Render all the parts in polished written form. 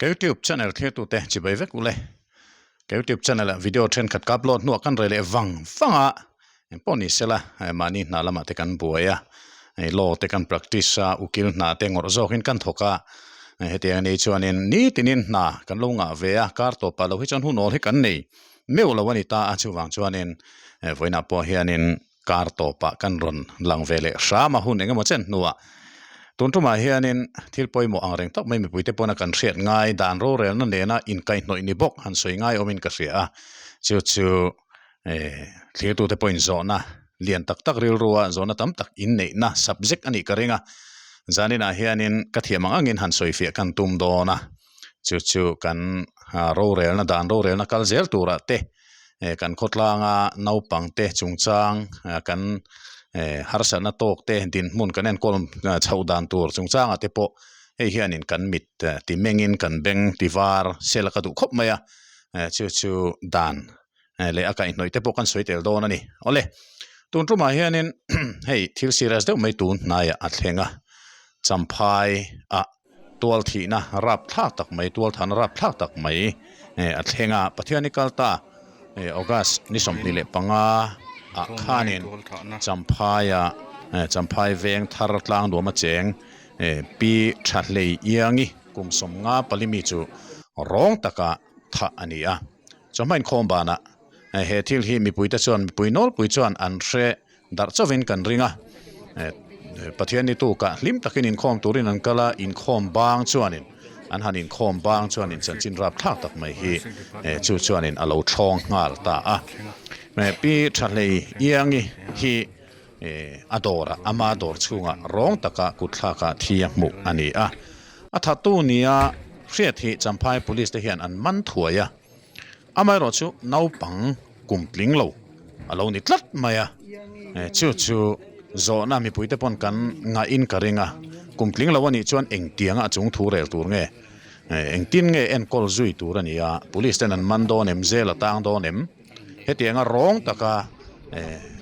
Ka youtube channel thirtute chibai vek ule. Ka youtube channel ah video thenkhat ka upload hnuah kan reh leh vang vang a, engpawh ni sela mahni hna lamah te kan buai a, law te kan practice a, ukil hna te ngawrh zawkin kan thawk a, hetiang anih chuanin nitinin hna kan lo ngah ve a, kar tawpah lo hi chuan hun awl hi kan nei meuh lo a ni ta a, chuvang chuanin vawiinah pawh hianin kar tawpah kan rawn lang ve leh hram a hun engemaw chen hnuah tun tumah hianin thil pawimawh ang reng tak mai mipuite pawna kan hriat ngai dan rorelna nena inkaihhnawih ni bawk han sawi ngai awmin ka hria a chu chu eh thlirtute pawhin zawhna lian tak tak rilrua zawhna tam tak inneihna subject a nih ka ring a zaninah hianin ka thiam ang angin han sawifiah kan tum dawn a chu chu kan rorelna dan rorelna kal zel turah te kan khawtlanga naupang te chungchang kan harsatna tawk te dinhmun kan enkawl chhoh dan tur chungchangah te pawh hei hianin kan mit ti mengin kan beng ti var sela ka duh khawp mai a chu chu dan leh a kaihhnawih te pawh kan sawi tel dawn a ni. Awle tun tumah hianin hei thil serious deuh mai tun hnaiah a thleng a Champhai ah tual thihna rap thlak tak mai tual thahna rap thlak tak mai a thleng a Pathian i kal ta August ni 25 ah khanin Champhai ah Champhai veng thar tlang nuam a cheng Pi Thahlei Iangi kum 54 mi chu rawng taka thah a ni a. Chawhma inkhawm banah he thil hi mipuite chuan mipui nawlpui chuan an hre darh chauhin kan ring a, Pathian ni tukah hlim takin inkhawm turin an kal a, inkhawm bang chuanin an han inkhawm bang chuanin chanchin rapthlak tak mai hi chu chuanin a lo thawng nghal ta a. Pi Thahlei Iangi hi a dawrah ama dawr chhungah rawng taka kutthlakah thi a hmuh a ni a. A thattu nia hriat hi Champhai Police te hian an man thuai a, amaherawh chu naupang kum tling lo a lo ni tlat mai a, chu chu zawhna mipuite pawn kan ngahin ka ring a, kum tling lo a nih chuan engtianga a chung thu rel tur nge, engtin nge enkawl zui tur a ni a, Police ten an man dawn em, zel a tang dawn em? Hetianga rawng taka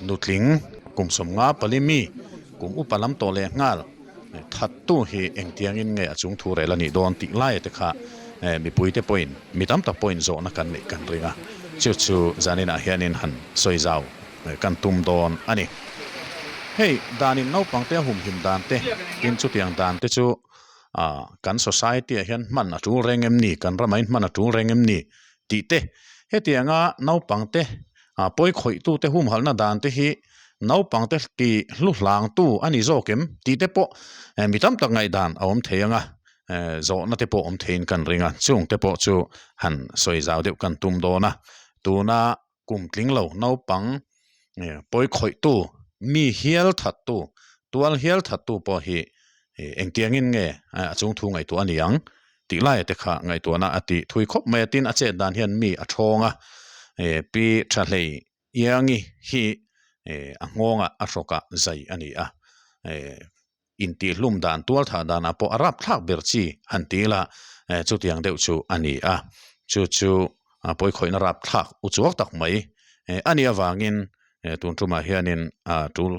nutling kum 54 mi kum upa lam tawh leh nghal thattu hi engtiangin nge a chung thu rel a nih dawn tih laia te kha mipuite pawhin mi tam tak pawhin zawhna kan neih kan ring a, chu chu zaninah hianin han sawi zau kan tum dawn a ni. Hei danin naupangte a humhim dan te tin chutiang dan te chu kan society ah hian hman a tul reng em ni, kan ramah hian hman a tul reng em ni tih te, hetianga naupangte pawi khawihtute humhalhna dan te hi naupangte ti hlu hlangtu a ni zawk em tih te pawh mi tam tak ngaihdan a awm thei ang a, zawhna te pawh awm theiin kan ring a, chung te pawh chu han sawi zau deuh kan tum dawn a, tuna kum tling lo naupang pawi khawihtu mi hial thattu tual hial thattu pawh hi engtiangin nge a chung thu ngaihtuah a ni ang tih laia te kha ngaihtuahna a tih thui khawp mai a, tin a chet dan hian mi a thawng a, Pi Thahlei Iangi hi a nghawngah a hrawkah zai a ni a, intihlum dan tual thah danah pawh a rapthlak ber chi han ti ila chutiang deuh chu a ni a, chu chu pawikhawihna rapthlak u chuak tak mai a nih avangin tun tumah hianin tul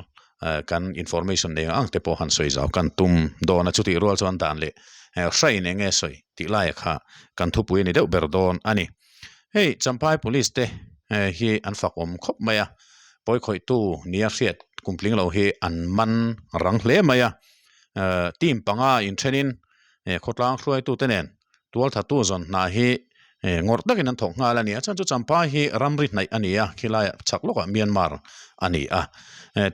kan information nei ang ang te pawh han sawi zau kan tum dawn a, chutih rual chuan dan leh hrain eng nge sawi tih laia kha kan thupui a ni deuh ber dawn a ni. Hei Champhai Police te hi an fak awm khawp mai a, pawikhawihtu nia hriat kum tling lo hi an man rang hle mai a, team panga inthenin khawtlang hruaitute nen tualthatu zawn hna hi ngawrh takin an thawk nghal a ni a, chuan chu Champhai hi ramri hnaih a ni a, khilaiah chhak lawkah Myanmar a ni a,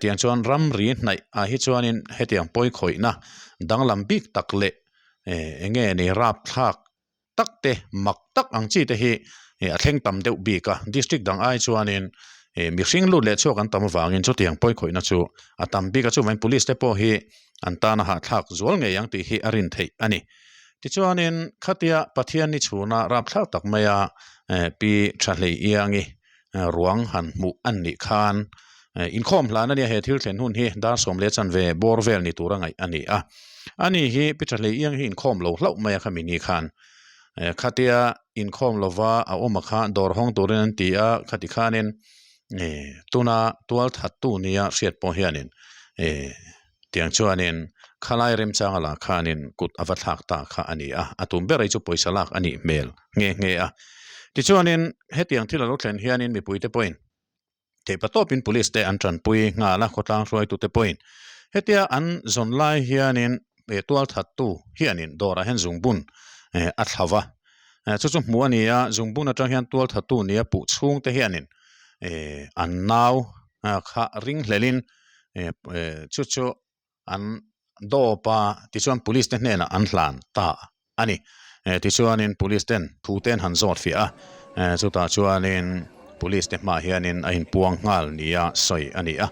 tiang chuan ramri hnaih ah hi chuanin hetiang pawikhawihna danglam bik tak leh eng nge ni rapthlak tak te mak tak ang chi te hi a thleng tam deuh bik a, district dang ai chuanin mihring lut leh chhuak an tam avangin chutiang pawikhawihna chu a tam bik a, chuvangin police te pawh hi an tana hahthlak zual ngei ang tih hi a rin theih a ni. Tichuanin khatia Pathian ni chhuna rapthlak tak maia Pi Thahlei Iangi ruang han hmuh an nih khan inkhawm hlan a nia he thil thlen hun hi dar sawm leh chanve bawr vel ni tura ngaih a ni a, ani hi Pi Thahlei Iang hi inkhawm lo hlauh mai a khami ni khan khatia inkhawm lova a awm a kha dawr hawng turin an ti a khati khanin tuna tual thattu nia hriat pawh hianin tiang chuanin. Khalai remchanga lah khanin kut a va thlak ta kha a ni a, a tum ber ei chu pawisa lak a nih hmel nghe nghe a. Tichuanin hetiang thil a lo thlen hianin mipuite pawhin theihpa tawpin police te an tanpui nghal a, khawtlang hruaitute pawhin hetia an zawn lai hianin tualthattu hianin dawrah hian zungbun a thla va, chu chu hmuh a ni a, zungbun atang hian tualthattu nia puh chhungte hianin an nau kha ringhlelin chu chu an dawp a, tichuan police te hnenah an hlan ta a ni. Tichuanin police ten thu te an han zawt fiah a, chutah chuanin police te hmaah hianin a inpuang nghal nia sawi a ni a.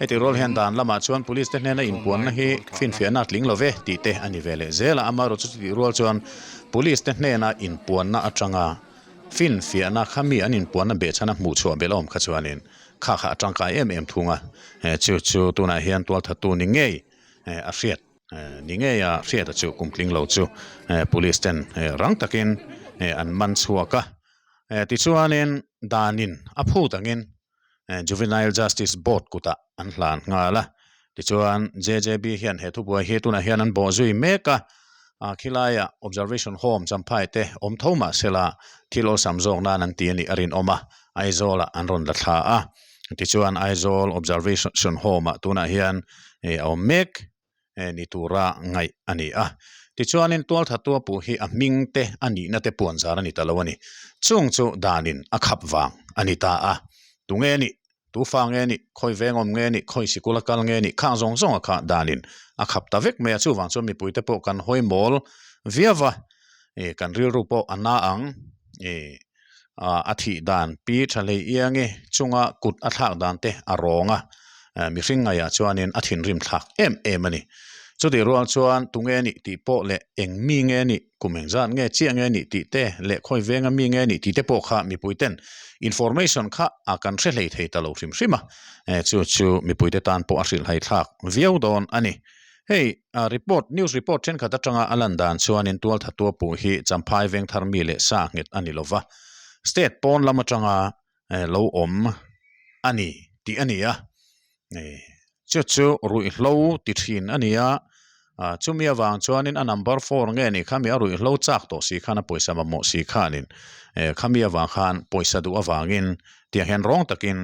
Heti rual hian dan lamah chuan police te hnena inpuanna hi finfiahna a tling lo ve tih te a ni ve leh zel a, amaherawhchu chutih rual chuan police te hnena inpuanna atanga finfiahna kha mi an inpuanna behchhana hmuhchhuah belh awm kha chuanin Kha kha a tangkai em em thung a, chu chu tunah hian tualthattu ni ngei a hriat ni ngei a hriat a chu kum tling lo chu police ten rang takin an man chhuak a. Tichuanin danin a phut angin Juvenile Justice Board kutah an hlan nghal a. Tichuan JJB hian he thubuai hi tunah hian an bawh zui mek a, khilaiah Observation Home Champhai te awm tho mah sela thil awlsam zawk nan an ti a nih a rinawm a, Aizawlah an rawn la thla a. Tichuan Aizawl Observation Home-ah tunah hian a awm mek ni tura ngaih a ni a. Tichuanin tualthatua puh hi a hming te a nihna te puan zar a ni ta lo a ni. Chung chu danin a khap vang a ni ta a. Tunge nih Tu fa nge nih, khawi veng awm nge nih, khawi sikul a kal nge nih, khang zawng zawng a kha danin a khap ta vek mai a, chuvang chuan mipuite pawh kan hawi mawl viau va, ih kan rilru pawh a na ang, ih a thih dan pi tha hlei iangi chunga kut a thlak dan te a rawng a, mihring ngaiah chuanin a thinrim thlak em em a ni. Chutih rual chuan tunge nih tih pawh leh eng mi nge nih, Kum engzat nge chiah nge nih tih te leh khawi venga mi nge nih tih te pawh kha mipui ten information kha a kan hre hlei thei ta lo hrim hrim a, chu chu mipui te tan pawh a hrilhhai thlak viau dawn a ni. Hei report news report thenkhat atanga a lan dan chuanin tualthatua puh hi Champhai vengthar mi leh sa nghet a ni lova, state pawn lam atanga lo awm a ni tih a ni a, chu chu ruihhlo ti thin a ni a, chumi avang chuanin a number four nge ni khami a ruihhlo chak tawh si khan a pawisa mamawh si khanin khami avang khan pawisa duh avangin tiang hian rawng takin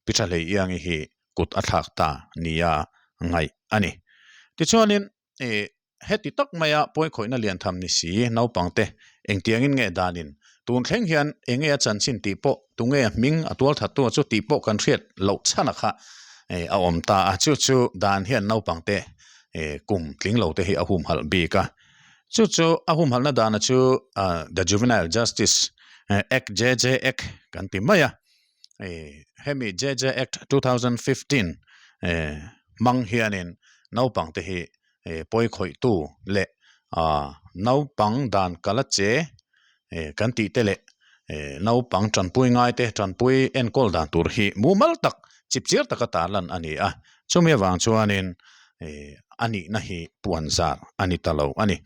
pi tha hlei iangi hi kut a thlak ta nia ngaih a ni. Tichuanin ih heti tak maia pawikhawihna lian tham ni si naupangte engtiangin nge danin tun thleng hian enge a chanchin tih pawh tunge a hming a tual that tu chu tih pawh kan hriat loh chhan a kha ih a awm ta a chu chu dan hian naupangte ih kum tling lo te hi a humhalh bik a chu chu a humhalhna dana chu ah the Juvenile Justice Act JJ Act kan ti mai a ih hemi JJ Act 2015 ih hmang hianin naupangte hi eh pawi khawihtu leh ah naupang dan kala che eh kan tih te leh eh naupang tanpui ngai te tanpui enkawl dan tur hi mumal tak chip chiar taka tarlan a ni a chumi avang chuanin eh a nihna hi puan zar a ni ta lo a ni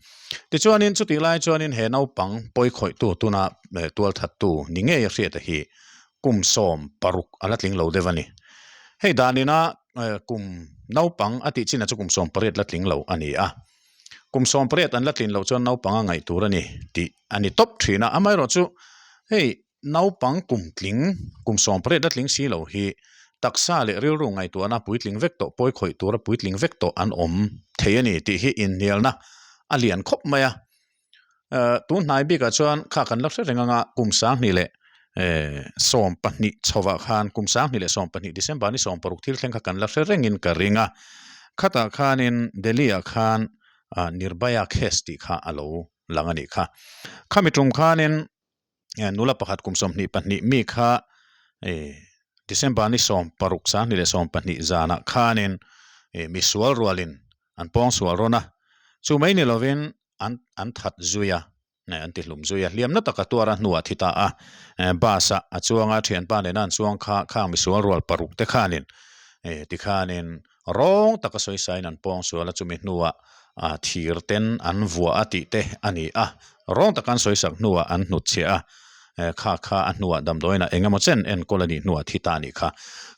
tichuanin chutih lai chuanin he naupang pawi khawihtu tuna eh tualthattu ni ngei a hriat a hi kum 16 a la tling lo deuh a ni. Hei danina kum naupang a tih chinah chu kum 18 la tling lo a ni a. Kum 18 an la tlin loh chuan naupang a ngaih tur a ni tih a ni tawp thin a. Amaherawhchu hei naupang kum tling kum 18 la tling si lo hi taksa leh rilru ngaihtuahna puitling vek tawh pawi khawih tura puitling vek tawh an awm thei a ni tih hi inhnialna a lian khawp mai a. Eh tun hnai bikah chuan kha kan la hre reng anga kum 12 leh eh 12 chhovah khan kum 12 leh 12 December ni 16 thil thleng kha kan la hre rengin ka ring a khatah khanin Delhi ah khan ah Nirbhaya case tih kha a lo lang a nih kha khami tum khanin nula pakhat kum 22 mi kha eh December ni 16 12 leh 12 zanah khanin eh misual rualin an pawng sual rawn a, chu mai ni lovin an an that zui a, an ti hlum zui a, hliamna taka tuar a hnuah thi ta a, bus ah a chuang a, thianpa nena an chuang kha khang misual rual paruk te khanin tikhanin rawng taka sawi sain an pawng sual a, chumi hnuah thir ten an vuah a tih te a ni a, rawng taka an sawi sak hnuah an hnutchhiah a. Kha kha a hnuah damdawiinah eng emaw chen enkawl a nih hnuah thi ta a nih kha.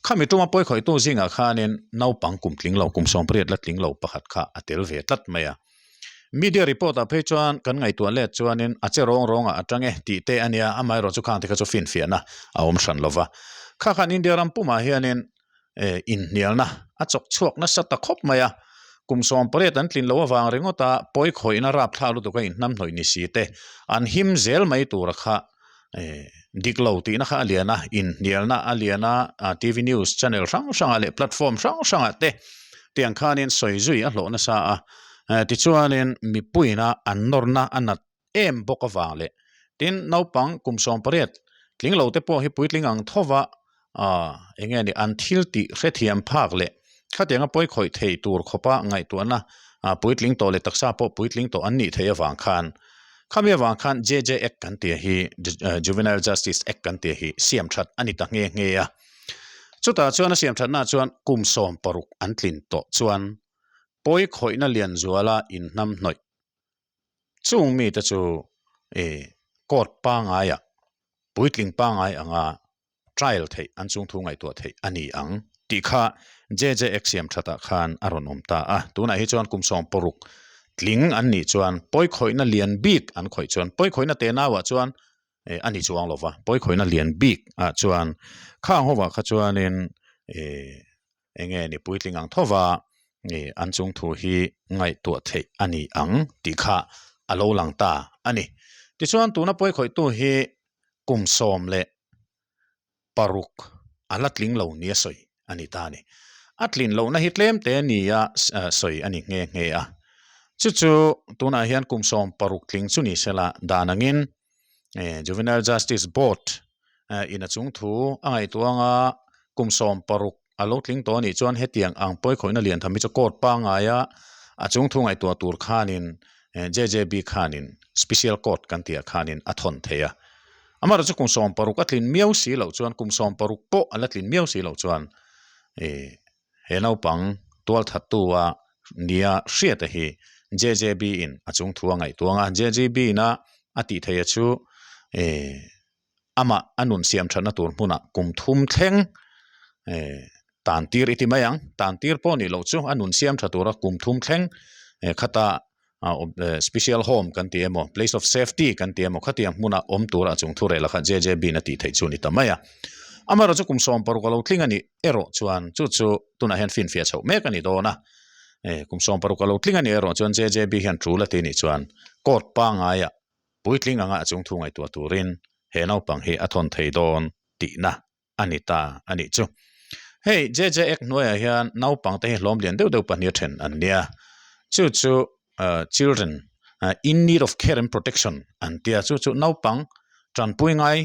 Khami tuma pawi khawihtu zingah khanin naupang kum tling lo, kum 18 la tling lo pakhat kha a tel ve tlat mai a. Media report ah phei chuan kan ngaihtuah let chuanin a che rawng rawngah a tang e tih te a nia, amaherawhchu khang te kha chu finfiahna a awm hran lo va. Kha khan India ram pumah hianin inhnialna a chawk chhuak nasa ta khawp mai a, kum 18 an tlin loh avang ringawt a pawi khawihna rapthlak lutuk a inhnamhnawih ni si te an him zel mai tura kha dik lo tihna kha a lian a, inhnialna a lian a, TV news channel hrang hrangah leh platform hrang hrangah te tiang khanin sawi zui a hlawh nasa a, tichuanin mipuiina an nawrna a nat em bawk avang leh tin naupang kum 18 tling lo te pawh hi puitling ang thova ah eng nge ni an thil tih hrethiam phak leh khatianga pawi khawih thei tur khawpa ngaihtuahna ah puitling tawh leh taksa pawh puitling tawh an nih theih avang khan khami avang khan JJ Act kan tih hi Juvenile Justice Act kan tih hi siam that a ni ta nghe nghe a chutah chuan a siam thatna chuan kum 16 an tlin tawh chuan pawi khawihna lian zuala inhnamhnawih Chung mite chu ih court pangaiah puitling pangai anga trial theih an chungthu ngaihtuah theih a ni ang tih kha JJX siam thatah khan a rawn awm ta a. Tunah hi chuan kum 16 tling an nih chuan pawikhawihna lian bik an khawih chuan pawikhawihna tenauah chuan a ni chuang lo va, pawikhawihna lian bik ah chuan khang hovah kha chuanin ih eng nge ni puitling ang tho va ih an chung thu hi ngaihtuah theih a ni ang tih kha a lo lang ta a ni. Tichuan tuna pawikhawihtu hi kum 16 a la tling lo nia sawi a ni ta a ni. A tlin lohna hi tlem te nia sawi a ni nghe nghe a. Chu chu tunah hian kum 16 tling chu ni sela dan angin Juvenile Justice Board in a chung thu a ngaihtuah anga kum 16 a lo tling tawh a nih chuan hetiang ang pawikhawihna lian tham hi chu court pangaia a chung thu ngaihtuah tur khanin JJB khanin special court kan tih ah khanin a thawn thei a. Amaherawhchu chu kum 16 a tlin miau si loh chuan kum 16 pawh a la tlin miau si loh chuan he naupang tualthattu a nia hriata hi JJB in a chung thu a ngaihtuah ang a, JJB in a a tih theih a chu amah a nun siam thatna tur hmunah kum thum thleng tan tir i ti mai ang, tan tir pawh nih loh chu a nun siam tha tura kum thum thleng khata special home kan ti emaw place of safety kan ti emaw khatiang hmuna awm tura a chung thu rel a kha JJB in a tih theih chu a ni ta mai a. Amaherawhchu chu kum 16 a lo tling a nih erawh chuan chu chu tunah hian finfiah chhoh mek a ni dawn a, kum 16 a lo tling a nih erawh chuan JJB hian tul a ti nih chuan court pangaiah Puitling anga a chungthu ngaihtuah turin he naupang hi a thawn thei dawn tihna a ni ta a nih chu. Hei JJ Act hnuaiah hian naupang te hi hlawm lian deuh deuh pahnih a then an nia. Chu chu children in need of care and protection an tia chu chu naupang tanpui ngai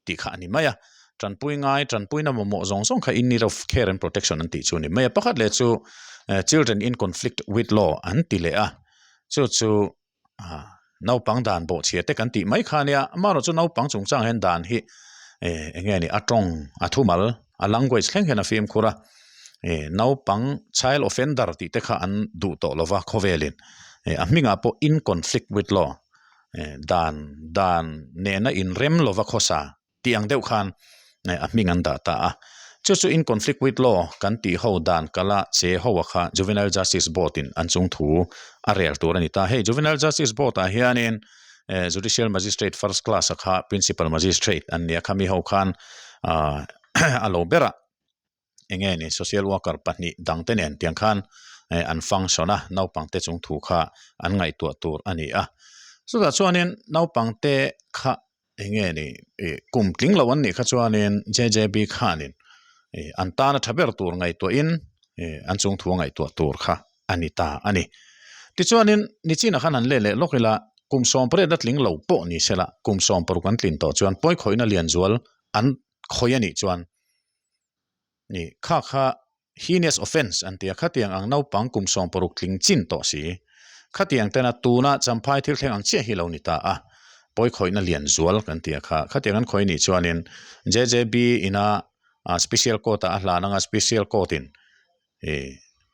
tih kha a ni mai a. Tanpui ngai, tanpuina mamawh zawng zawng kha in need of care and protection an tih chu a ni mai a. Pakhat leh chu children in conflict with law an ti leh a. Chu chu naupang dan bawhchhia te kan tih mai kha ania amaherawh chu naupang chungchang hian dan hi eh eng nge ni a tawng a thumal a language thleng hian a fimkhur a eh naupang child offender tih te kha an duh tawh lova khawvelin eh a hmingah pawh in conflict with law eh dan dan nena inrem lova khawsa tih ang deuh khan a hming an dah ta a. Chu chu in conflict with law kan tih ho dan kala che ho a kha Juvenile Justice Board in an chung thu a rel tur a ni ta. Hei Juvenile Justice Board ah hianin Judicial Magistrate First Class a kha Principal Magistrate an nia khami ho khan a lo berah eng nge ni social worker pahnih dang te nen tiang khan an function a naupang te chung thu kha an ngaihtuah tur a ni a chutah chuanin naupang te kha eng nge ni ih kum tling lo an nih kha chuanin J J B khanin ih an tana tha ber tur ngaihtuahin ih an chung thu a ngaihtuah tur kha a ni ta a ni tichuanin nichinah khan an let leh lawk ila kum 18 a tling lo pawh ni sela kum 16 an tlin tawh chuan pawikhawihna lian zual an khawi a nih chuan. Ni, kha kha heinous offence an ti a, khatiang ang naupang kum 16 tling chin tawh si. Khatiang tena tuna Champhai thil thleng ang chiah hi lo ni ta a, pawikhawihna lian zual kan ti a kha. Khatiang an khawi nih chuanin JJB ina special court ah a hlan anga special court in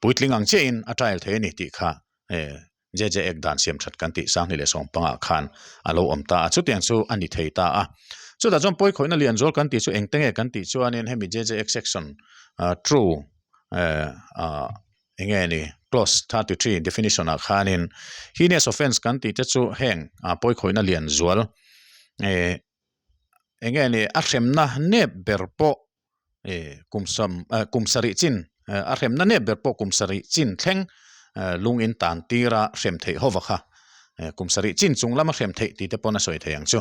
puitling ang chiahin a trial thei a ni tih kha JJ Ek dan siam that kan tih 2015 khan a lo awm ta a, chutiang chu a ni thei ta a. Chutah chuan pawi khawihna lian zual kan tih chu engte nge kan tih chuanin hemi JJX section true eng nge ni clause 33 definition ah khanin heinous offence kan tih te chu heng pawi khawihna lian zual eng nge ni a hremna nep ber pawh kum sam kum sarih chin a hremna nep ber pawh kum sarih chin thleng lung in tan tir a hrem theih ho va kha kum sarih chin chung lama hrem theih tih te pawn a sawi thei ang chu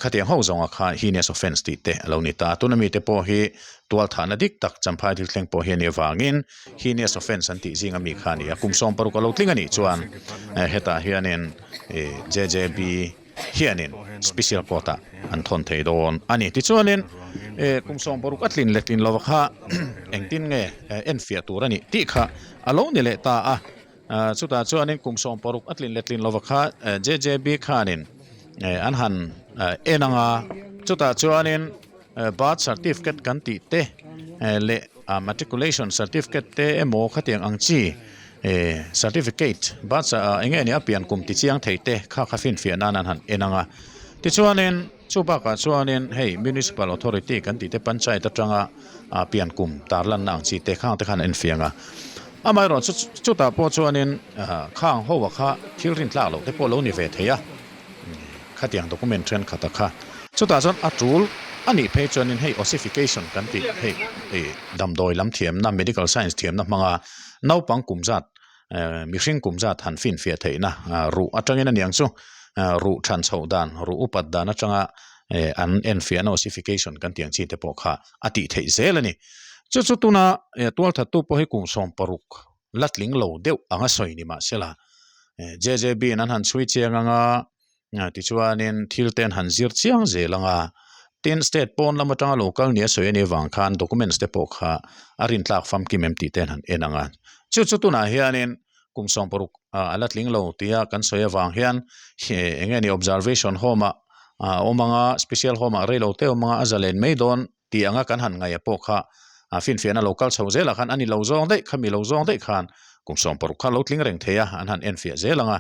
khatiang ho zawnga kha heinous offence tih te a lo ni ta tuna mite pawh hi tualthahna dik tak champhai thil thleng pawh hi a nih avangin heinous offence an tih zinga mi kha a ni a kum 60 a lo tling a nih chuan hetah hianin J_J_B hianin special court ah an thawn thei dawn a ni. Tichuanin kum 60 a tlin leh tlin lova kha engtin nge enfiah tur a nih tih kha a lo ni leh ta a. Chutah chuanin kum 60 a tlin leh tlin lova kha JJB khanin an han en ang a. Chutah chuanin birth certificate kan tih te leh matriculation certificate te emaw khatiang ang chi certificate birth eng nge ni a pian kum ti chiang thei te kha kha finfiah nan an han en ang a. Tichuanin chu bakah chuanin hei municipal authority kan tih te panchayat atanga pian kum tarlanna ang chi te khang te khan an enfiah ang a. Amaherawh chu chutah pawh chuanin khang ho ah kha thil rintlak loh te pawh lo ni ve thei a. Khatiang document thenkhat a kha. Chutah chuan a tul a nih phei chuanin hei ossification kan tih hei ih damdawi lam thiamna medical science thiamna hmanga naupang kum zat mihring kum zat han finfiah theihna ruh atangin a niang chu ruh than chhoh dan ruh upat dan atanga an enfiahna ossification kan tih ang chi te pawh kha a tih theih zel a ni. Chu chu tuna tualthattu pawh hi kum 60 la tling lo deuh anga sawi ni mahsela JJB in an han chhui chiang anga tichuanin thil te an han zir chiang zel anga tin state pawn lam atanga lo kal nia sawi anih avang khan documents te pawh kha a rintlak famkim em tih te an han en anga chu chu tunah hianin kum 60 a la tling lo tia kan sawi avang hian eng nge ni observation home ah a awm anga special home ah reilo te awm anga a zalen mai dawn tih anga kan han ngaih pawh kha a finfiahna lo kal chho zelah khan a ni lo zawng daih kha mi lo zawng daih khan kum 60 kha lo tling reng thei a an han enfiah zel anga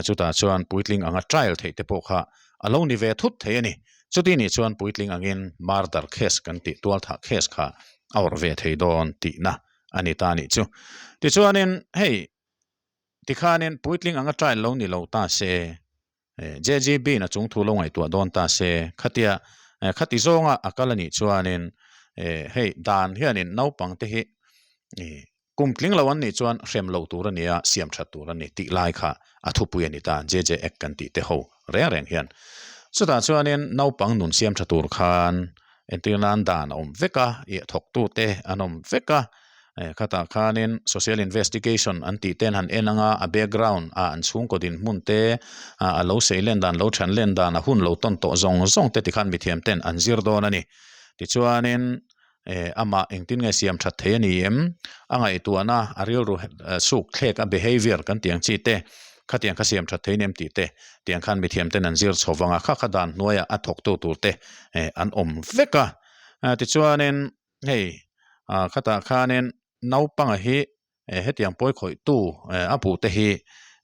chutah chuan puitling anga trial theih te pawh kha a lo ni ve thut thei a ni chuti nih chuan puitling angin murder case kan tih tualthah case kha a awrh ve thei dawn tihna a ni ta nih chu tichuanin hei tikhanin puitling anga trial lo ni lo ta se JGB in a chung thu lo ngaihtuah dawn ta se, khatia khati zawnga a kal a nih chuanin hei dan hianin naupang te hi kum tling lo an nih chuan hrem lo tur a ni a, siam that tur a ni tih lai kha a thupui a ni ta, JJ Act kan tih te ho reng reng hian. Chutah chuanin naupang nun siam tha tur khan entir nan dan a awm vek a, ih thawktute an awm vek a, khatah khanin social investigation an tih te an han en anga a background ah an chhungkaw dinhmun te a lo sei len dan lo then len dan a hun lo tawn tawh zawng zawng te tikhan mithiam ten an zir dawn a ni tichuanin amah engtin nge siam that thei a ni em a ngaihtuahna a rilru suk thlek a behavior kan tih ang chi te khatiang kha siam that thei a ni em tih te tiang khan mithiam ten an zir chho vang a kha kha dan hnuaiah a thawktu tur te an awm vek a tichuanin hei ah khatah khanin naupanga hi eh hetiang pawi khawih tu eh a puh te hi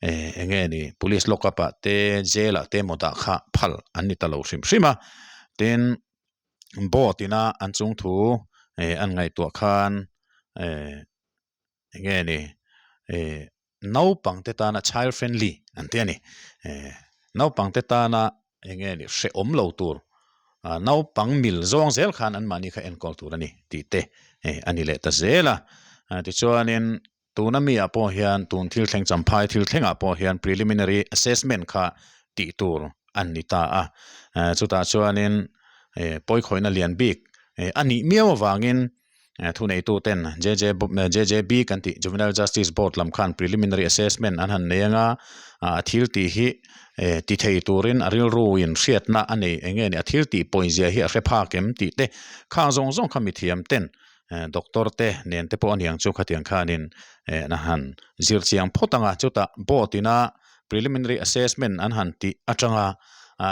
eh eng nge ni police lock up ah te jail ah te emaw dah kha phal an ni ta lo hrim hrim a tin board ina an chung thu eh an ngaihtuah khan eh eng nge ni eh naupang te tana child friendly an ti a ni eh naupang te tana eng nge ni hrehawm lo tur ah naupang mil zawng zel khan an mahni kha enkawl tur a ni tih te eh a ni leh ta zel a ah tichuanin tuna mi ah pawh hian tun thil thleng champhai thil thlengah pawh hian preliminary assessment kha tih tur an ni ta a eh chutah chuanin eh pawikhawihna lian bik eh a nih miau avangin Thuneituten JJB kan tih Juvenile Justice Board lam khan preliminary assessment an han nei anga a thil tih hi ti thei turin a rilru in hriatna a nei eng nge ni a thil tih pawizia hi a hre phak em tih te khang zawng zawng kha mithiam ten doctor te nen te pawh a niang chu khatiang khanin an han zir chiang phawt anga chutah board ina preliminary assessment an han tih atanga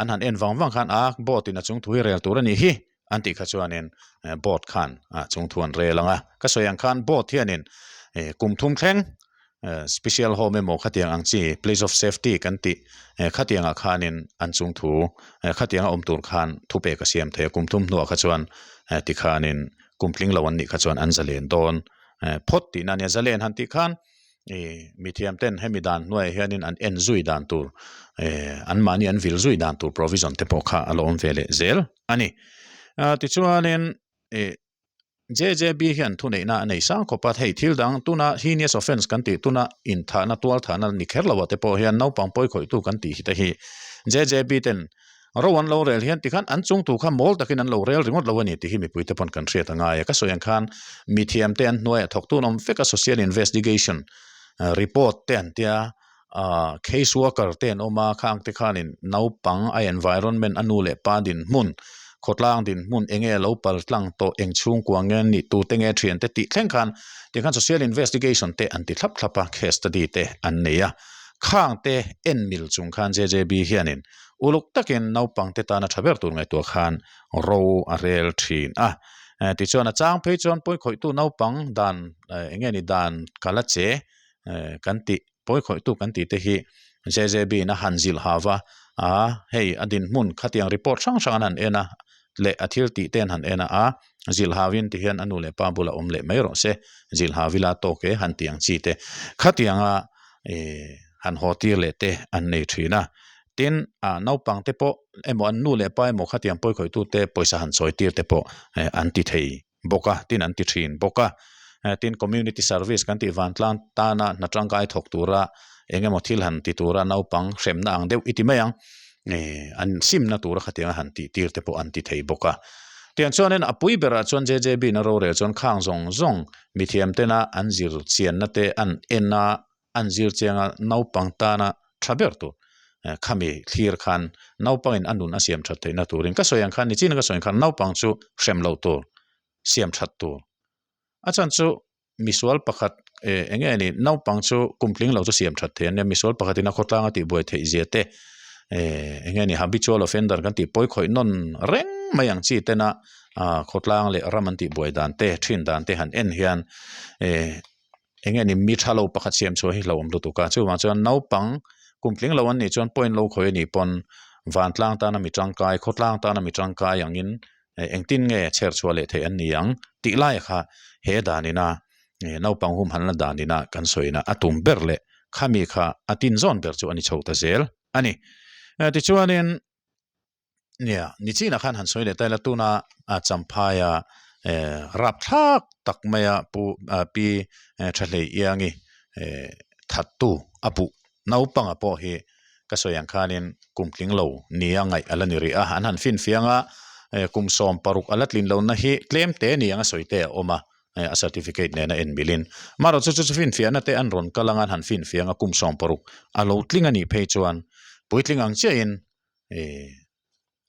an han en vang vang khan a board in a chungthu hi rel tur a nih hi. An tih kha chuanin board khan chung thu an rel ang a, ka sawi ang khan board hianin kum thum thleng Special home emaw khatiang ang chi place of safety kan tih khatiang ah khanin an chung thu khatiang a awm tur khan thupek a siam thei a kum thum hnuah kha chuan tikhanin kum tling lo an nih kha chuan an zalen dawn phawt tihna a nia zalen han tih khan ih mithiam ten hemi dan hnuaiah hianin an en zui dan tur an mahni an vil zui dan tur provision te pawh kha a lo awm ve leh zel a ni tichuanin ih. JJB hian thuneihna a nei sang khawp a, hei thil dang tuna heinous offence kan tih tuna inthahna tualthahna ni kher lo ah te pawh hian naupang pawi khawihtu kan tih hi te hi JJB ten ro an lo rel hian tikhan an chungtu kha mawl takin an lo rel ringawt lo a ni tih hi mipui te pawn kan hriat a ngai a, ka sawi ang khan mithiam te an hnuaiah thawktu an awm vek a social investigation report te an tia. Ahh case worker te an awm a khang te khanin naupang a environment a nu leh pa dinhmun khawtlang dinhmun eng nge lo pal tlang tawh eng chhungkua nge an nih tute nge thian te tih thleng khan tikhan social investigation te an ti thlap thlap a case study te an nei a khang te en mil chung khan J_J_B hianin uluk takin naupang te tana tha ber tur ngaihtuah khan ro a rel thin a tichuan a chang phei chuan pawi khawihtu naupang dan eng nge ni dan kala che kan tih pawi khawihtu kan tih te hi JJB in a han zilh ha va a hei a dinhmun khatiang report hrang hrang an han en a leh a thil tih te an han en a a zilh hau in tihian a nu leh pa bulah awm leh mai rawh se zilh hau ila tawk e han tih ang chi te khatianga ih han haw tir leh te an nei thin a tin ah naupang te pawh emaw an nu leh pa emaw khatiang pawi khawihtu te pawisa han sawi tir te pawh an ti thei. bawk a tin an ti thin bawk a tin community service kan tih vantlang tana hna tangkai thawk tura eng emaw thil han ti tura naupang hremna ang deuh i ti mai ang ih an simna tura khatiang a han tih tir te pawh an ti thei bawk a tiang chuanin a pui berah chuan J J B na rorel chuan khang zawng zawng mithiam tena an zir chianna te an en a an zir chianga naupang tana tha ber tur khami thlir khan naupangin a nun a siam that theihna turin ka sawi ang khan nichin ka sawi ang khan naupang chu hrem loh tur siam that tur a chhan chu misual pakhat eh eng nge ni naupang chu kum tling lo chu siam that thei an nia misual pakhatin a khawtlang a tihbuai theih zia te eh eng nge ni habitual offender kan tih pawi khawih nawn reng mai ang chi tena ah khawtlang leh ram an tihbuai dan te thin dan te han en hian eh. Eng nge ni mi tha lo pakhat siam chhuah hi hlauhawm lutuk a, chuvang chuan naupang kum tling lo an nih chuan point lo khawi a nih pawn vantlang tana mi tangkai, khawtlang tana mi tangkai angin engtin nge chher chhuah leh theih an ni ang tih lai kha he danina naupang humhalna danina kan sawina a tum ber leh khami kha a tinzawn ber chu a ni chho ta zel a ni. Tichuanin. Nia, nichinah khan han sawi leh ta ila tuna a Champhaia eh rapthlak tak maia pu ah pi Thahlei Iangi eh thattu a buh naupanga pawh hi ka sawi ang khanin kum tling lo nia ngaih a la ni rih a, an han finfiang a eh kum 16 a la tlin lohna hi tlem te ni anga sawi te a awm a eh a certificate nena en milin amaherawh chu chu chu finfiahna te an rawn kal anga an han finfiang a kum 16 a lo tling a nih phei chuan puitling ang chiahin eh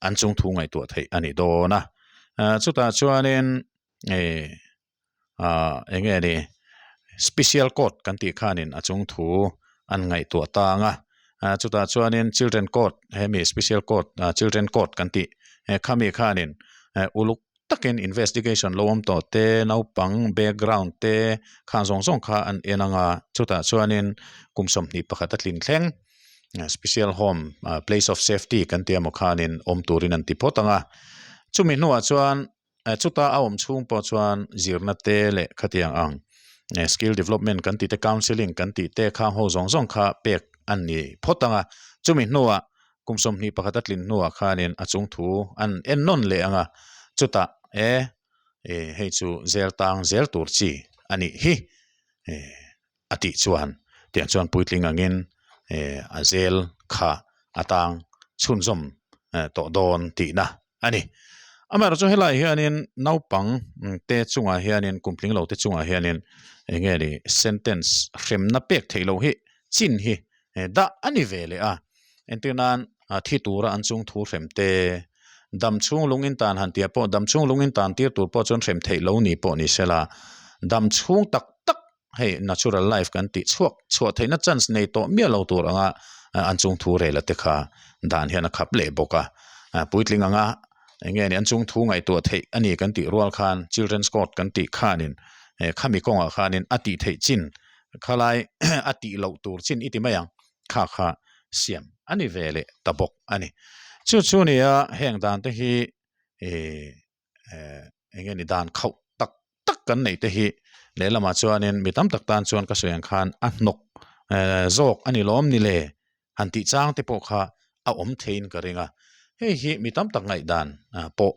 an chung thu ngaihtuah theih a ni dawn a ah chutah chuanin eh ah eng nge ni special court kan tih khanin a chung thu an ngaihtuah tang a ah chutah chuanin children court hemi special court ah children court kan tih khami khanin eh uluk takin investigation lo awm tawh te naupang background te khang zawng zawng kha an en ang a chutah chuanin kum 21 a tlin thleng special home ah place of safety kan tih emaw khanin awm turin an ti phawt ang a chumi hnuah chuan chuta a awm chhung pawh chuan zirna te leh khatiang ang skill development kan tih te counselling kan tih te khang ho zawng zawng kha pek an ni phawt ang a chumi hnuah kum 21 a tlin hnuah khanin a chung thu an en nawn leh ang a chutah e eh hei chu zel tang zel tur chi a nih hi eh a tih chuan tiang chuan puitling angin eh a zel kha a tang chhunzawm tawh dawn tihna a ni. Amaherawhchu helaiah hianin naupang te chungah hianin kum tling lo te chungah hianin eng nge ni sentence hremna pek theih loh hi chin hi dah a ni ve leh a. Entir nan thi tura an chung thu hrem te dam chhung lung in tan han tia pawh dam chhung lung in tan tir tur pawh chuan hrem theih lo ni pawh ni sela dam chhung tak tak hei natural life kan tih chhuak chhuah theihna chance nei tawh miah lo tur anga an chung thu rel a te kha dan hian a khap leh bawk a puitling anga eng nge ni an chung thu ngaihtuah theih a ni kan tih rual khan children's court kan tih khanin khami kawngah khanin a tih theih chin. Khalai a tih loh tur chin i ti mai ang kha kha siam a ni ve leh ta bawk a ni. Chu chu nia heng dan te hi ih eng nge ni dan khauh tak tak kan neih te hi lehlamah chuanin mi tam tak tan chuan ka sawi ang khan a hnawk zawk a ni lawm ni le han tih chang te pawh kha a awm theiin ka ring a, hei hi mi tam tak ngaihdan pawh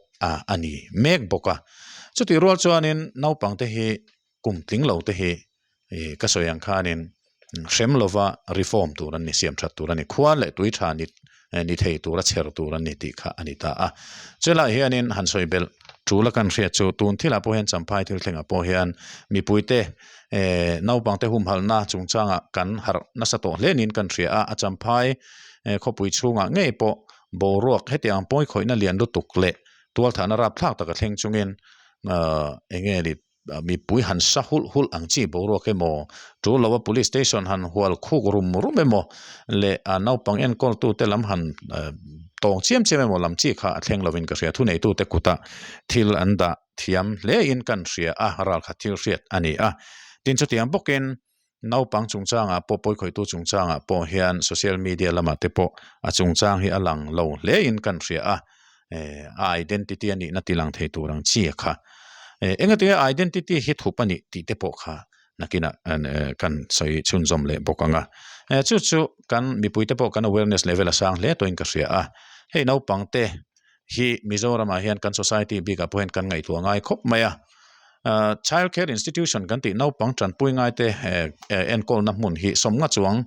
a ni mek bawk a. Chutih rual chuanin naupang te hi kum tling lo te hi ih ka sawi ang khanin hrem lova reform tur an ni siam that tur a ni khua leh tui tha ni ni thei tura chher tur an ni tih kha a ni ta a. Chulaiah hianin han sawi belh tul a kan hriat chu tun thilah pawh hian Champhai thil thlengah pawh hian mipuite eh naupangte humhalhna chungchangah kan harh nasa tawh hle niin kan hria a, a Champhai khawpui chhungah ngei pawh boruak hetiang pawikhawihna lian lutuk leh tualthahna rapthlak taka thleng chungin ah eng nge ni mipui han sa hulh hulh ang chi boruak emaw tul lo a police station han hual khuk rum rum emaw leh a naupang enkawl tu te lam han tawng chiam chiam emaw lam chi kha a thleng lovin ka hria thuneitu te kutah thil an dah thiam hle in kan hria a ralkhat thil hriat a ni a tin chutiang bawkin Naupang chungchangah pawh pawikhawihtu chungchangah pawh hian social media lamah te pawh a chungchang hi a lang lo hle in kan hria a, eh a identity a nihna ti lang thei tur ang chi a kha. Eh engatinge identity hi thup a nih tih te pawh kha nakinah kan sawi chhunzawm leh bawk ang a. Eh chu chu kan mipui te pawh kan awareness level a sang hle tawhin ka hria a, hei naupang te hi Mizoramah hian kan society bikah pawh hian kan ngaihtuah ngai khawp mai a. Ahh child care institution kan tih naupang tanpui ngai te eh enkawlna hmun hi sawmnga chuang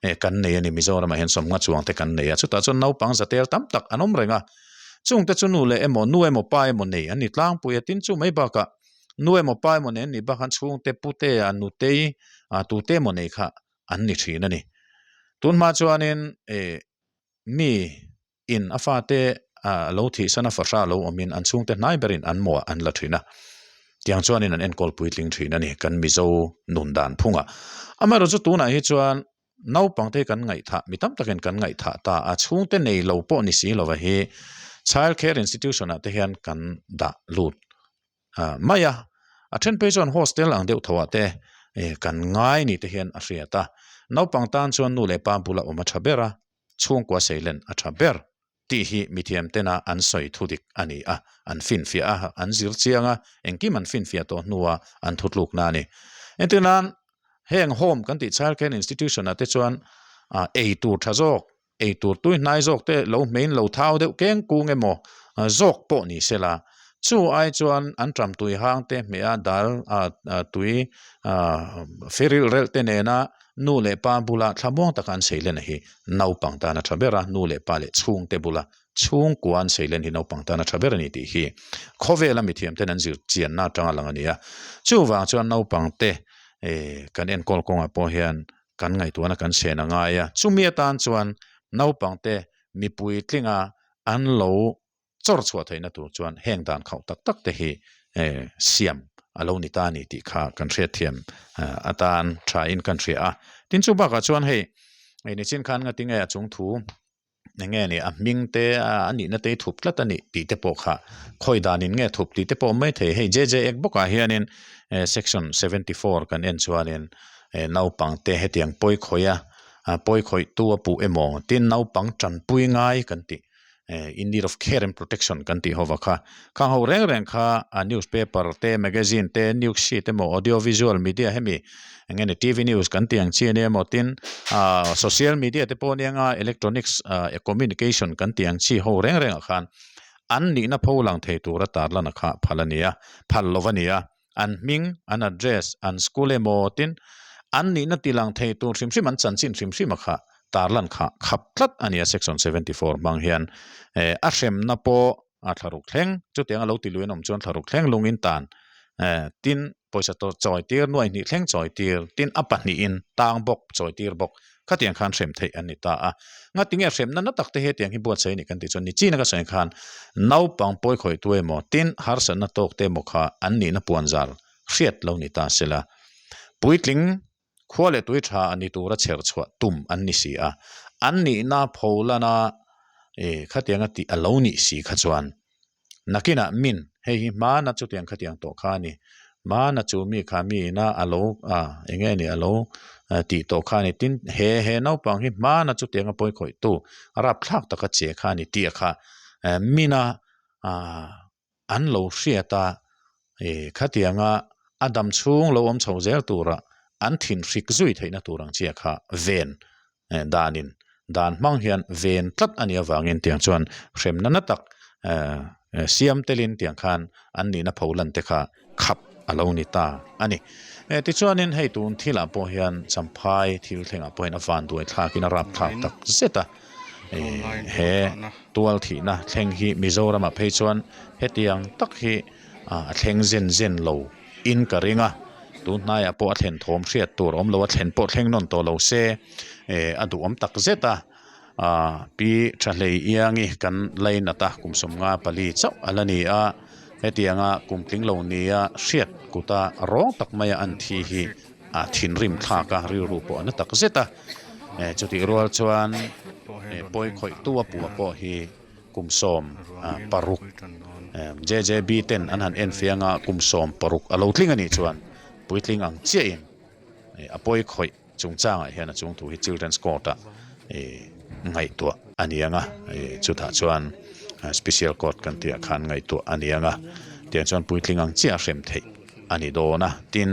eh kan nei a ni Mizoramah hian sawmnga chuang te kan nei a chutah chuan naupang zatel tam tak an awm reng a chung te chu nu leh emaw nu emaw pa emaw nei an ni tlangpui a tin chu mai bakah nu emaw pa emaw nei an nih bakah an chhungte pute a nutei ah tute emaw nei kha an ni thin a ni tunhma chuanin eh mi in a fate a lo thihsan a fahra lo awmin an chhungte hnai berin an mawh an la thin a, tiang chuanin an enkawl puitling thin a ni kan Mizo nun dan phungah. Amaherawhchu chu tunah hi chuan naupangte hi kan ngaihthah mi tam takin kan ngaihthah ta a, chhungte nei lo pawh ni si lova hi Child Care Institution ah te hian kan dah lut mai a, a then phei chuan hostel ang deuh tho ah te kan ngai ni te hian a hriat a, naupang tan chuan nu leh pa bula awm a tha ber a. chhungkua seilen a tha ber tih hi mithiam tena an sawi thu dik a ni a, an finfiah a, an zir chiang a, engkim an finfiah tawh hnua an thutlukna a ni. Entir nan heng home kan tih child care institution ah te chuan ei tur tha zawk, ei tur tui hnai zawk te lo hmeiin lo thau deuh keng kung emaw zawk pawh ni sela, chu ai chuan an ṭam tui hang te hmeh a dal tui firilh relh te nena Nu leh pa bula thlamuang taka an seilen hi naupang tan a tha ber a, nu leh pa leh chhungte bula chhungkua an seilen hi naupang tan a tha ber a ni tih hi khawvela mithiamten an zir chianna atanga lang a ni a. Chuvang chuan naupangte kan enkawl kawngah pawh hian kan ngaihtuahna kan chhen a ngai a, chumi atan chuan naupangte mipui tlinga an lo chawr chhuah theihna tur chuan heng dan khauh tak tak te hi siam a lo ni ta a ni tih kha kan hriatthiam atan tha in kan hria a. Tin chu bakah chuan hei nichin khan nga tinge a chung thu eng nge ni a hming te a nihna te hi thup tlat a nih tih te pawh kha khawi danin nge thup tih te pawh awm mai thei. Hei JJ Act bawkah hianin section 74 kan en chuanin naupang te hetiang pawi khawih a pawi khawih tu a puh emaw tin naupang tanpui ngai kan tih in need of care and protection kan tih ho va kha. Khang ho reng reng kha a newspaper te, magazine te, news sheet emaw, audio visual media hemi eng nge ni TV news kan tih ang chi ania emaw tin ah social media te pawh ania nga electronics ah communication kan tih ang chi ho reng reng ah khan an nihna pho lang thei tura tarlan a kha phal a ni a, phal lo a ni a. an hming, an address, an school emaw tin an nihna ti lang thei tur hrim hrim an chanchin hrim hrim a kha tarlan kha khap tlat a ni a section 74 hmang hian eh a hremna pawh a thlaruk thleng chutiang a lo ti lui an awm chuan thlaruk thleng lungin tan eh tin pawisa chawi tir nuai hnih thleng chawi tir tin a pahnihin tang bawk chawi tir bawk Khatiang khan hrem theih an ni ta a. Ngatinge hremna na tak te hetiang hi buatsaih a nih kan tih chuan nichina ka sawi khan naupang pawi khawih tu emaw tin harsatna tawk te emaw kha an nihna puan zar hriat lo ni ta sela. Puitling khua leh tui tha a ni tura chher chhuah tum an ni si a. An nihna pholana khatianga tih a lo nih si kha chuan Nakinah min, hei hi hmana chutiang khatiang tawh kha a ni. Hmana chu mi kha mi ina a lo ah eng nge ni a lo tih tawh kha a ni tin he he naupang hi hmana chutianga pawi khawih tu a rapthlak taka che kha a ni tih a kha mina ah an lo hriat a ih khatianga a dam chhung lo awm chho zel tura an thin hrik zui theihna tur ang chiah kha ven danin dan hmang hian ven tlat a nih avangin tiang chuan hremna na tak siam telin tiang khan an nihna pho lan te kha khap a lo ni ta a ni. Tichuanin hei tun thilah pawh hian Champhai thil thlengah pawh hian a van duai thlakin a rap thlak tak zet a, he tual thihna thleng hi Mizoramah phei chuan hetiang tak hi a thleng zen zen lo in ka ring a, tun hnaiah pawh a thlen thawm hriat tur awm lo a thlen pawh thleng nawn tawh lo se a duhawm tak zet a. Ahh pi tha hlei iangi kan lainat a kum 54 chauh a la ni a hetianga kum tling lo nia hriat kuta rawng tak maia an thi hi a thinrim thlak a rilru pawh a na tak zet a eh chutih rual chuan eh pawi khawih tu a pua pawh hi kum 16 eh J_J_B ten an han en fiang a kum 16 a lo tling a nih chuan puitling ang chiahin eh a pawi khawih. Chungchangah hian a chungthu hi Children's Court ah ngaihtuah a ni ang a, chutah chuan Special Court kan tih ah khan ngaihtuah a ni ang a, tiang chuan puitling ang chiah a hrem theih a ni dawn a, tin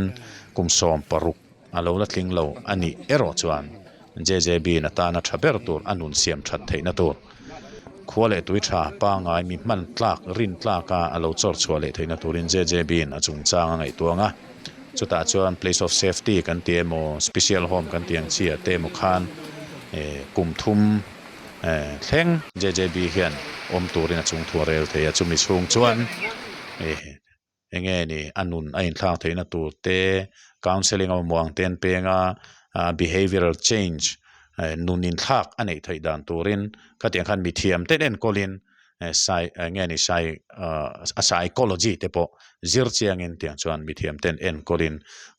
kum 16 a lo la tling lo a nih erawh chuan JJB in atana tha ber tur a nun siam that theihna tur khua leh tui tha pangai mi hman tlak rin tlak a a lo chawr chhuah leh theihna turin JJB in a chungchang a ngaihtuah ang a. Chutah chuan place of safety kan ti emaw special home kan tih ang chi ah te emaw khan eh kum thum eh thleng JJB hian awm turin a chungthu a rel thei a chumi chhung chuan eh eng nge ni a nun a inthlak theihna tur te counselling a mamawh ang te an peng a ah behavioural change eh nun inthlak a neih theih dan turin khatiang khan mithiam te enkawlin sai nge ni sai a psychology te pawh zir chiangin tiang chuan mithiam ten enkawlin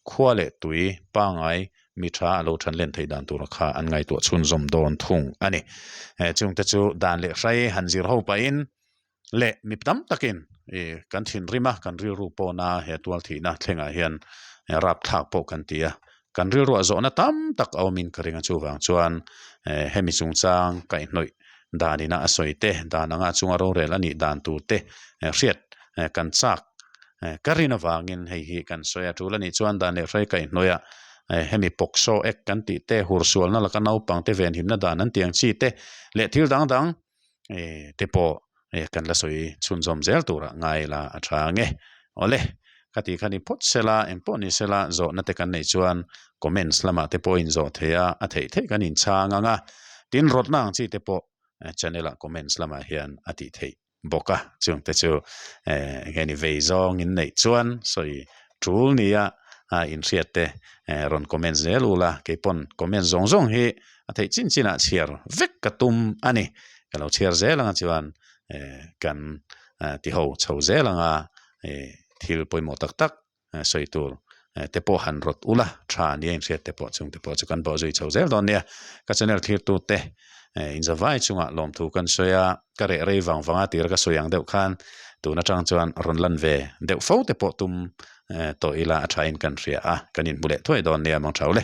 khua leh tui pangai mi tha a lo than len theih dan tura kha an ngaihtuah chhunzawm dawn thung a ni. Chungte chu dan leh hrai han zir ho pahin leh mi tam takin ih kan thinrim a kan rilru pawhna he tual thihna thlengah hian rapthlak pawh kan ti a kan rilruah zawhna tam tak a awmin ka ring a chuvang chuan hemi chungchang kaihhnawih dan ina a sawi te dan anga chunga rorel a nih dan tur te hriat kan chak ka rin avangin hei hi kan sawi a tul a nih chuan dan leh hrai kaihhnawih a hemi POCSO Act kan tih te hursualna laka naupang te venhimna dan an tih ang chi te leh thil dang dang te pawh kan la sawi chhunzawm zel turah ngai la a tha ang e. Awle, ka tih kha ni phawt sela, engpawh ni sela zawhna te kan neih chuan comments lamah te pawh inzawh thei a, a theih theih kan inchhang ang a, tin rawtna ang chi te pawh channel ah comments lamah hian a tih theih bawk a, chungte chu eng nge ni vei zawng in neih chuan sawi tul nia inhriat te rawn comment zel ula, keipawn comment zawng zawng hi a theih chin chinah chhiar vek ka tum a ni, ka lo chhiar zel anga chuan kan tiho chho zel anga thil pawimawh tak tak sawi tur te pawh han rawt ula tha nia inhriat te pawh chung te pawh chu kan bawh zui chho zel dawn nia ka channel thlir tu te inzavai chungah lawmthu kan sawi a ka reh rei vang vang a tira ka sawi ang deuh khan tun atang chuan rawn lan ve deuh fo te pawh tum tawh ila a tha in kan hria a kan inhmu leh thuai dawn nia mang thau le.